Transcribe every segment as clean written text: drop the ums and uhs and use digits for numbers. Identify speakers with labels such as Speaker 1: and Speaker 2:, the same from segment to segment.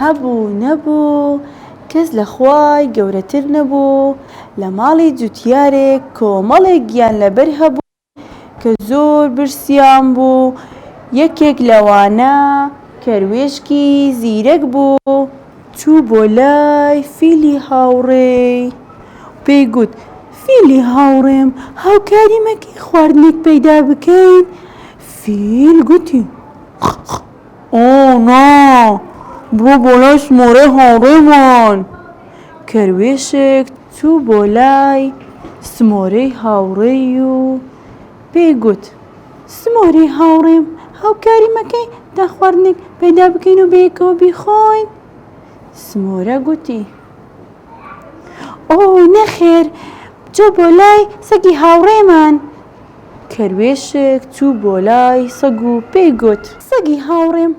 Speaker 1: هەبوو نەبوو کەس لە خوای گەورەتر نەبوو، لە ماڵی جوتیارێک کۆمەڵێک گیانلەبەر هەبوو کە زۆر برسیان بوو، یەکێک لەوانە کەروێشکی زیرەک بوو، چوو بۆ لای فیلی هاوڕێی و پێی گوت، فیلی هاوڕێم هاوکاری مەکەی خواردنێک پەیدا بکەین؟ فیل گوتی، ئۆ نا، بڕۆ بۆ لای سمۆرەی هاوڕێمان. کەروێشک چوو بۆ لای سمۆرەی هاوڕێی و پێی گوت، سمۆرەی هاوڕێم هاوکاری مەکەی تا خواردنێک پەیدا بکەین و بەیەکەوە بیخۆین؟ سمۆرە گوتی، ئۆ نەخێر، بچۆ بۆ لای سەگی هاوڕێمان. کەروێشک چوو بۆ لای سەگ و پێی گوت. سەگی هاوڕێم،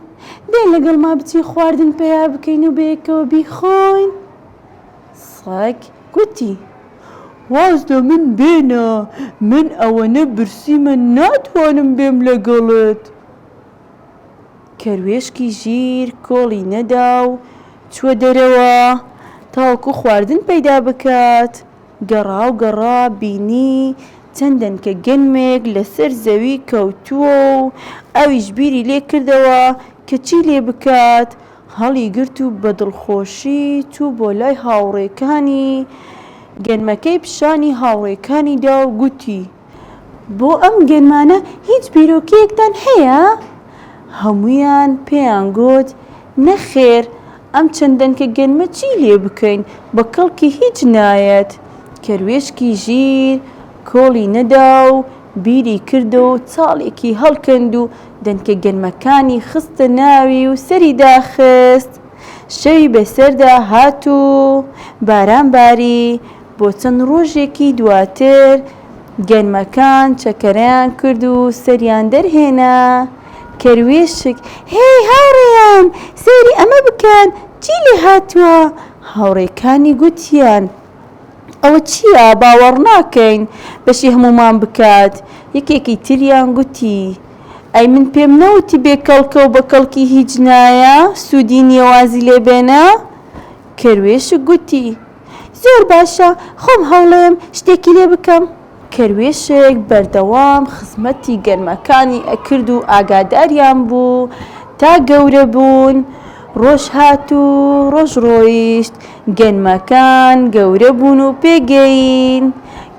Speaker 1: دێ لەگەڵما بچین خواردن پەیا بکەین و بەیەکەوە بیخۆین؟ سەگ گوتی. واز لە من بێنە، من ئەوەنە برسیمە ناتوانم بێم لەگەڵت. کەروێشکی ژیر کۆڵی نەدا و چووە دەرەوە تاوەکو خواردن پەیدا بکات. گەڕا و گەڕا بینی چەند دەنکە گەنمێک لەسەر زەوی کەوتووە و ئەویش بیری لێ کردەوە کە چی لێ بکات، هەڵیگرت و بە دڵخۆشی چوو بۆ لای هاوڕێکانی، گەنمەکەی پیشانی هاوڕێکانی دا و گوتی. بۆ ئەم گەنمانە هیچ بیرۆکەیەکتان هەیە؟ هەموویان پێیان گوت، نەخێر، ئەم چەند دەنکە گەنمە چی لێ بکەین، بە کەڵکی هیچ نایەت. کەروێشکی ژیر کۆڵی نەدا و بیری کردەوە و چاڵێکی هەڵکەند و دەنکە گەنمەکانی خستە ناوی و سەری داخست. شەوی بەسەردا هات و باران باری. بۆ چەند ڕۆژێکی دواتر گەنمەکان چەکەرەیان کرد و سەریان دەرهێنا. کەروێشک، هێی هاوڕێیان سەیری ئەمە بکەن چی لێ هاتووە؟ هاوڕێکانی گوتیان، ئەوە چییە باوەڕ ناکەین بەشی هەموومان بکات. یەکێکی تریان گوتی، ئەی من پێم نەوتی بێ کەڵکە و بە کەڵکی هیچ نایە، سوودی نییە وازی لێ بێنە؟ کەروێشک گوتی، زۆر باشە خۆم هەوڵێم شتێکی لێ بکەم. کەروێشک بەردەوام خزمەتی گەنمەکانی ئەکرد و ئاگاداریان بوو تا گەورە بوون. ڕۆژ هات و ڕۆژ ڕۆیشت، گەنمەکان گەورە بوون و پێگەیین.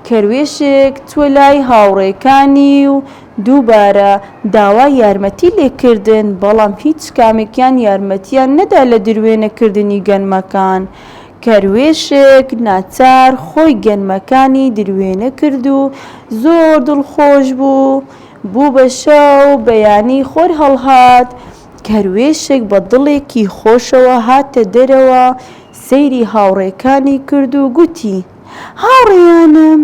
Speaker 1: کەروێشک چووە لای هاوڕێکانی و دووبارە داوای یارمەتی لێ کردن، بەڵام هیچ کامێکیان یارمەتیان نەدا لە دروێنەکردنی گەنمەکان. کەروێشک ناچار خۆی گەنمەکانی دروێنە کرد و زۆر دڵخۆش بوو. بوو بە شەو، بەیانی خۆر هەڵهات. کەروێشک بە دڵێکی خۆشەوە هاتە دەرەوە، سەیری هاوڕێکانی کرد و گوتی، هاوڕێیانم!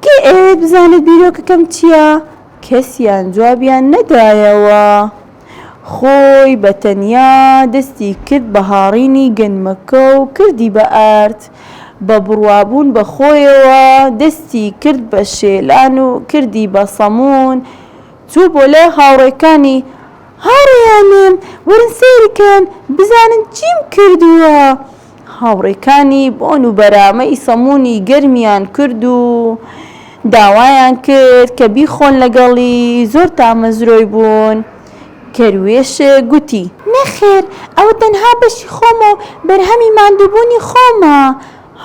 Speaker 1: کێ ئەیەوێت بزانێت بیرۆکەکەم چییە؟ کەسیان جوابیان نەدایەوە. خۆی بە تەنیا دەستی کرد بە هاڕینی گەنمەکە و کردی بە ئارد. بە بڕوابوون بە خۆیەوە دەستی کرد بە شێلان و کردی بە سەموون. چوو بۆ لای هاوڕێکانی، هاوڕێیانم وەرن سەیری کەن بزانن چیم کردووە. هاوڕێکانی بۆن و بەرامەی سەموونی گەرمیان کرد و داوایان کرد کە بیخۆن لەگەڵی، زۆر تامەزرۆی بوون. کەروێشک گوتی. نەخێر، ئەوە تەنها بەشی خۆمە و بەرهەمی ماندووبوونی خۆمە.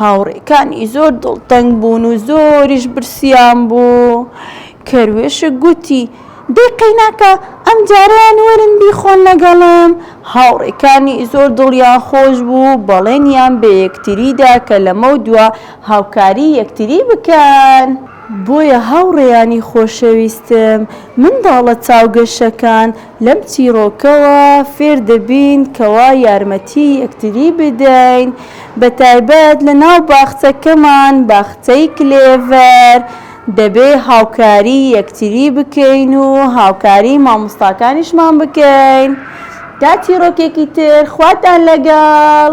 Speaker 1: هاوڕێکانی زۆر دڵتەنگ بوون و زۆریش برسیان بوو. کەروێشک گوتی، دەی قەیناکە ئەمجارەیان وەرن بیخۆن لەگەڵم. هاوڕێکانی زۆر دڵیان خۆش بوو و بەڵێنیان بە یەکتری دا کە لەمەودوا هاوکاری یەکتری بکەن. بۆیە هاوڕێیانی خۆشەویستم، منداڵە چاوگەشەکان، لەم چیڕۆکەوە فێر دەبین کەوا یارمەتی یەکتری بدەین، بەتایبەت لەناو باخچەکەمان، باخچەی کلێڤەر، دەبێ هاوکاری یەکتری بکەین و هاوکاری مامۆستاکانیشمان بکەین. تا چیڕۆکێکی تر خواتان لەگەڵ.